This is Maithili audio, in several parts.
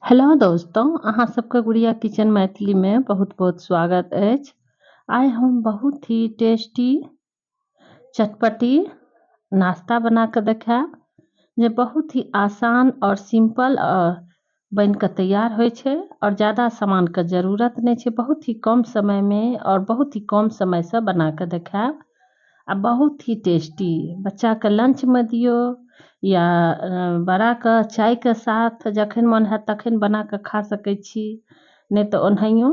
हेलो दोस्तों, अहाँ सबके गुड़िया किचन मैथिली में बहुत बहुत स्वागत अछि। आइ हम बहुत ही टेस्टी चटपटी नाश्ता बना के देखायब जे बहुत ही आसान और सिंपल और बन के तैयार होइ छै और ज़्यादा सामान के जरूरत नहीं छै। बहुत ही कम समय में और बहुत ही कम समय से बना के देखायब आ बहुत ही टेस्टी। बच्चा के लंच में दियो या बड़ा के चाय के साथ जखन मन हैत तखन बना के खा सकै छी, नहीं तो ओनाहियो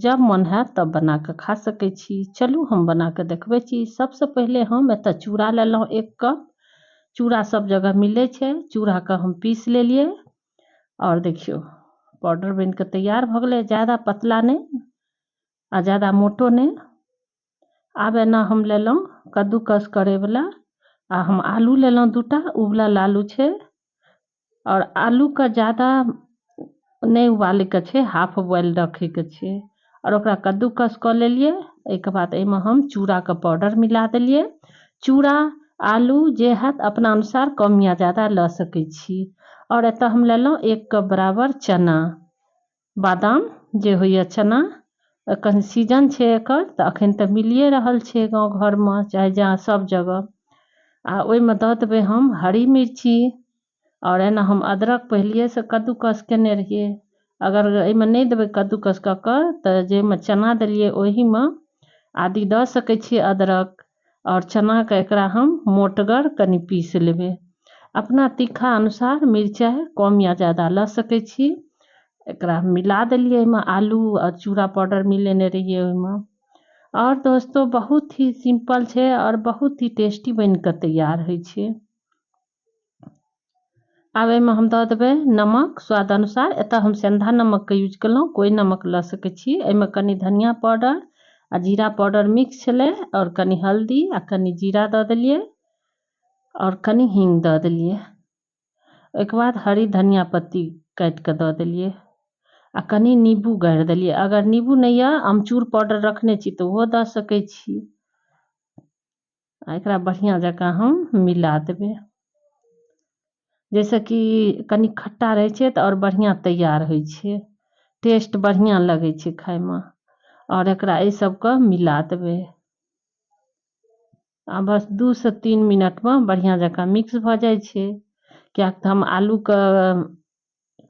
जब मन हैत तब बना के खा सकै छी। चलू हम बना के देखबै छी। सबसे पहिले हम एतऽ चूड़ा लेलहुँ 1 कप। चूड़ा सब जगह मिलै छै। चूड़ा के हम पीस लेलियै और देखियौ पाउडर बन के तैयार भऽ गेलै। ज़्यादा पतला नहीं आ ज़्यादा मोटो नहीं। आब एना हम लेलहुँ कद्दूकस करैवला आ हम आलू लेलहुँ 2टा उबलल आलू छै और आलू के ज़्यादा नहीं उबालै के छै, हाफ बॉयल रखै के छै और ओकरा कद्दूकस कऽ लेलियै। एहिके बाद एहिमे हम चूड़ा के पाउडर मिला देलियै। चूड़ा आलू जे हैत अपना अनुसार कम या ज़्यादा लऽ सकै छी। और एतऽ हम लेलहुँ 1 कप बराबर चना, बादाम जे होइए चना। एखन सीजन छै एकर तऽ अखन तऽ मिलिए रहल छै गाँव घरमे चाहे जहाँ सब जगह। आ ओहिमे दऽ देबै हम हरी मिर्ची और एना हम अदरक पहिलिएसँ कद्दूकस केने रहियै। अगर एहिमे नहि देबै कद्दूकस कऽ कऽ तऽ जाहिमे चना देलियै ओहिमे आदि दऽ सकै छियै अदरक। और चनाके एकरा हम मोटगर कनि पीस लेबै। अपना तीखा अनुसार मिरचाइ कम या ज़्यादा लऽ सकै छी। एकरा मिला देलियै एहिमे आलू और चूड़ा पाउडर मिलेने रहियै ओहिमे। और दोस्तों बहुत ही सिंपल छै और बहुत ही टेस्टी बन के तैयार होइ छै। आब एहिमे हम दऽ देबै नमक स्वाद अनुसार। एतऽ हम सेंधा नमक के यूज केलहुँ, कोइ नमक लऽ सकै छी। एहिमे कनि धनिया पाउडर आ जीरा पाउडर मिक्स छलै और कनि हल्दी आ कनि जीरा दऽ देलियै और कनि हींग दऽ देलियै। ओहिके बाद हरी धनिया पत्ती काटि कऽ दऽ देलियै आ कनि नींबू गाड़ि देलियै। अगर नींबू नहि यऽ, अमचूर पाउडर रखने छी तऽ ओहो दऽ सकै छी। आ एकरा बढ़िआँ जकाँ हम मिला देबै, जाहिसँ कि कनि खट्टा रहै छै तऽ आओर बढ़िआँ तैयार होइ छै, टेस्ट बढ़िआँ लगै छै खाइमे। और एकरा एहि सबके मिला देबै आ बस 2 से 3 मिनटमे बढ़िआँ जकाँ मिक्स भऽ जाइ छै। किएक तऽ हम आलूके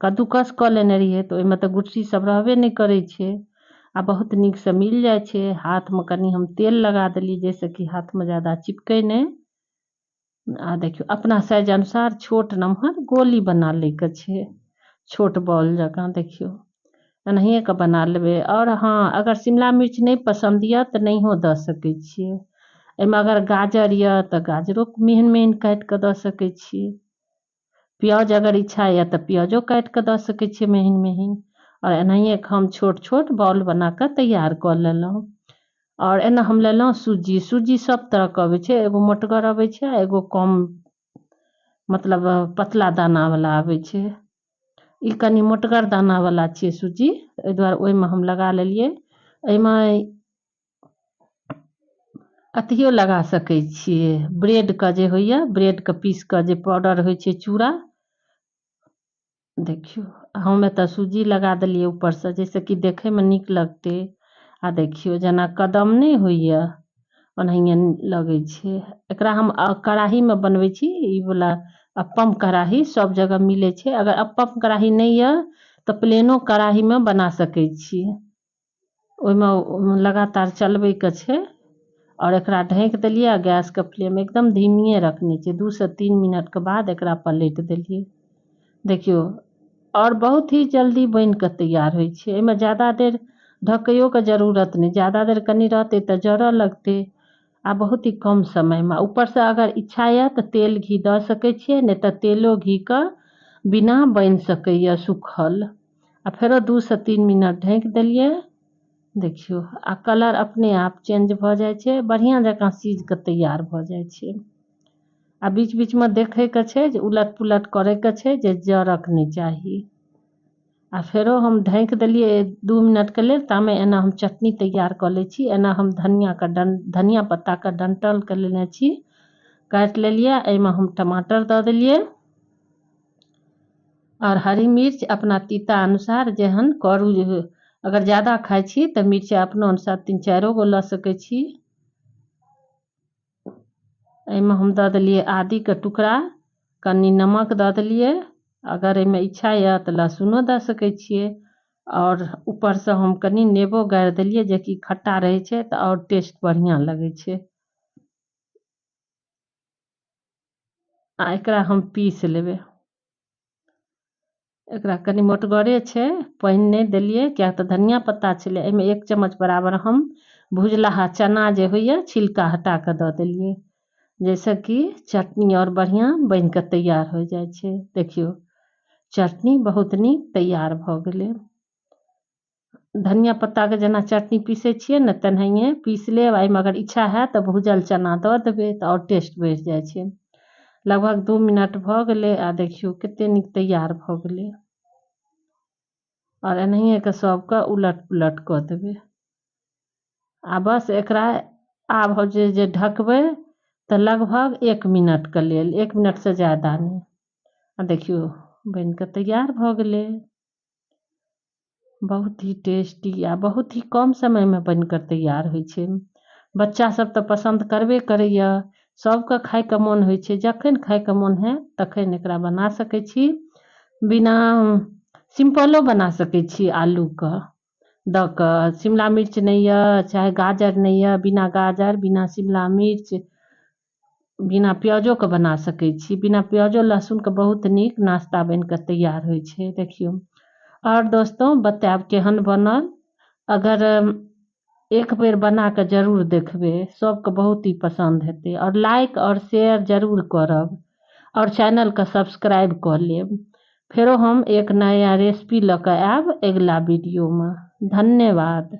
कद्दूकस कऽ लेने रहियै तऽ ओहिमे तऽ गुठली सब रहबे नहि करै छै आ बहुत नीकसँ मिल जाइ छै। हाथमे कनि हम तेल लगा देलियै जाहिसँ कि हाथमे ज़्यादा चिपकै नहि। आ देखियौ अपना साइज अनुसार छोट नमहर गोली बना लैके छै, छोट बॉल जकाँ। देखियौ एनाहिए कऽ बना लेबै। और हाँ, अगर शिमला मिर्च नहि पसन्द यऽ तऽ नहियो दऽ सकै छियै। एहिमे अगर गाजर यऽ तऽ गाजरो महीन महीन काटि कऽ दऽ सकै छी। प्याज अगर इच्छा यऽ तऽ प्याजो काटि कऽ दऽ सकै छियै महीन महीन। और एनाहिए हम छोट छोट बॉल बना कऽ तैयार कऽ लेलहुँ। और एना हम लेलहुँ सूजी। सूजी सब तरहके अबै छै, एगो मोटगर अबै छै एगो कम मतलब पतला दानावला अबै छै। ई कनि मोटगर दानावला छियै सूजी, एहि दुआरे ओहिमे हम लगा लेलियै। एहिमे अथियो लगा सकै छियै, ब्रेडके जे होइए, ब्रेडके पीस कऽ जे पाउडर होइ छै चूड़ा। देखियौ हम एतऽ सूजी लगा देलियै ऊपरसँ जाहिसँ कि देखैमे नीक लगतै। आ देखियौ जेना कदम नहि होइए ओनाहिए लगै छै। एकरा हम कड़ाहीमे बनबै छी। ई वला अप्पम कड़ाही सब जगह मिलै छै। अगर अप्पम कड़ाही नहि यऽ तऽ प्लेनो कड़ाहीमे बना सकै छी। ओहिमे लगातार चलबैके छै। और एकरा ढकि देलियै आ गैसके फ्लेम एकदम धीमिए रखने छियै। 2 से 3 मिनटके बाद एकरा पलटि देलियै। देखियौ और बहुत ही जल्दी बनि कऽ तैयार होइ छै। एहिमे ज़्यादा देर ढकैयोके जरूरत नहि, ज़्यादा देर कनि रहतै तऽ जरऽ लगतै आ बहुत ही कम समयमे। ऊपरसँ अगर इच्छा यऽ तऽ तेल घी दऽ सकै छियै, नहि तऽ तेलो घीके बिना बनि सकैए सूखल। आ फेरो 2 से 3 मिनट ढकि देलियै। देखियौ आ कलर अपने आप चेंज भऽ जाइ छै, बढ़िआँ जकाँ सीझ कऽ तैयार भऽ जाइ छै। आ बीच बीचमे देखैके छै जे उलट पुलट करैके छै, जे जरक नहि चाही। आ फेरो हम ढकि देलियै 2 मिनटके लेल। तामे एना हम चटनी तैयार कऽ लै छी। एना हम धनिया पत्ताके डंठल के लेने छी, काटि लेलियै। एहिमे हम टमाटर दऽ देलियै आओर हरी मिर्च अपना तीता अनुसार, जेहन करू, अगर ज्यादा खाइ छी तऽ मिरचाइ अपनो अनुसार 3-4 गो लऽ सकै छी। एहिमे हम दऽ देलियै आदीके टुकड़ा, कनि नमक दऽ देलियै। अगर एहिमे इच्छा यऽ तऽ लहसुनो दऽ सकै छियै। आओर ऊपरसँ हम कनि नेबो गाड़ि देलियै, जेकि खट्टा रहै छै तऽ आओर टेस्ट बढ़िआँ लगै छै। आ एकरा हम पीस लेबै। एकरा कनि मोटगरे छै, पानि नहि देलियै, किएक तऽ धनिया पत्ता छलै एहिमे। 1 चम्मच बराबर हम भुजलाहा चना जे होइए, छिलका हटा कऽ दऽ देलियै, जाहिसँ कि चटनी आओर बढ़िआँ बनि कऽ तैयार हो जाइ छै। देखियौ, चटनी बहुत नीक तैयार भऽ गेलै। धनिया पत्ताके जेना चटनी पीसै छियै ने, तेनाहिए पीस लेब। एहिमे अगर इच्छा हैत तऽ भूजल चना दऽ देबै तऽ आओर टेस्ट बढ़ि जाइ छै। लगभग 2 मिनट भऽ गेलै आ देखियौ कते नीक तैयार भऽ गेलै। आओर एनाहिए कऽ सबके उलट पुलट कऽ देबै। आ बस एकरा आब जे ढकबै तऽ लगभग 1 मिनटके लेल, 1 मिनटसँ ज्यादा नहि। आ देखियौ, बनि कऽ तैयार भऽ गेलै। बहुत ही टेस्टी आ बहुत ही कम समयमे बनि कऽ तैयार होइ छै। बच्चा सब तऽ पसन्द करबे करैए, सबके खाइके मोन होइ छै। जखन खाइके मोन हैत तखन एकरा बना सकै छी। बिना सिम्पलो बना सकै छी, आलूके दऽ कऽ। शिमला मिर्च नहि यऽ, चाहे गाजर नहि यऽ, बिना गाजर, बिना शिमला मिर्च, बिना प्याजोके बना सकै छी। बिना प्याजो लहसुनके बहुत नीक नाश्ता बनि कऽ तैयार होइ छै। देखियौ, आओर दोस्तों, बतायब केहन बनल। अगर एक बेर बना कऽ जरूर देखबै, सबके बहुत ही पसन्द हेतै। आओर लाइक आओर शेयर जरूर करब आओर चैनलके सब्सक्राइब कऽ लेब। फेरो हम एक नया रेसिपी लऽ कऽ आयब अगिला वीडियोमे। धन्यवाद।